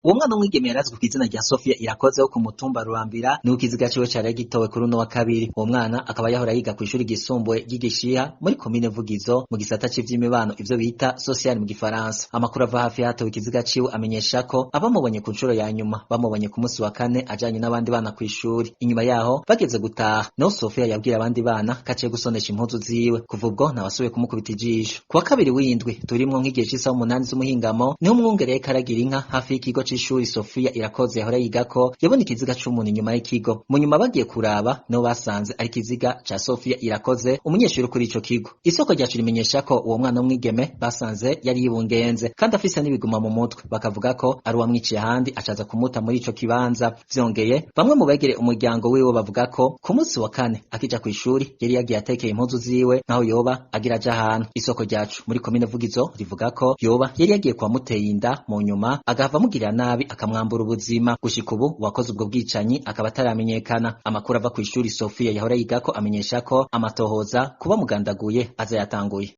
Uwo mwana w'umwigeme yarazwi kw'izina rya Sofia Irakoze wo ku mutumba Rurambira, niwe ikiziga ciwe cari gitowe kuri uno wa kabiri. Uwo mwana akaba yahora yiga kw'ishuri ryisumbuye ry'Igishiha muri komine Vugizo mu gisata c'ivy'imibano, ivyo bita social mu gifaransa. Amakuru ava hafi hatowe ikiziga ciwe amenyesha ko abamubonye ku nshuro ya nyuma bamubonye ku musi wa kane ajanye n'abandi bana kw'ishuri. Inyuma yaho bageze gutaha, niho Sofia yabwira abandi bana ko aciye gusonesha impuzu ziwe. Kuva ubwo ntawasubiye kumukubita ijisho. Kuwa kabiri w'indwi turimwo, nk'igihe c'isaha 8 z'umuhingamo, niho umwungere yariko aragira inka hafi y'ikigo c'ishuri Sofia Irakoze yahora yigako yabona ikiziga c'umuntu inyuma y'ikigo. Mu nyuma bagiye kuraba, niho basanze ari ikiziga ca Sofia Irakoze, umunyeshuri kuri ico kigo. Isoko ryacu rimenyesha ko uwo mwana w'umwigeme basanze yari yibungenze kandi afise n'ibiguma mu mutwe, bakavuga ko ari uwamwiciye ahandi acaza kumuta muri ico kibanza. Vyongeye, bamwe mu begereye umuryango wiwe bavuga ko ku munsi wa kane akija kw'ishuri yari yagiye atekeye impuzu ziwe nkaho yoba agira aja ahantu. Isoko ryacu muri komine Vugizo rivuga ko yoba yari yagiye kwa muteye inda, mu nyuma agahava amugirira nabi akamwambura ubuzima. Gushika ubu uwakoze ubwo bwicanyi akaba ataramenyekana. Amakuru ava kw'ishuri Sofia yahora yigako amenyesha ko amatohoza kuba mugandaguye aza yatanguye.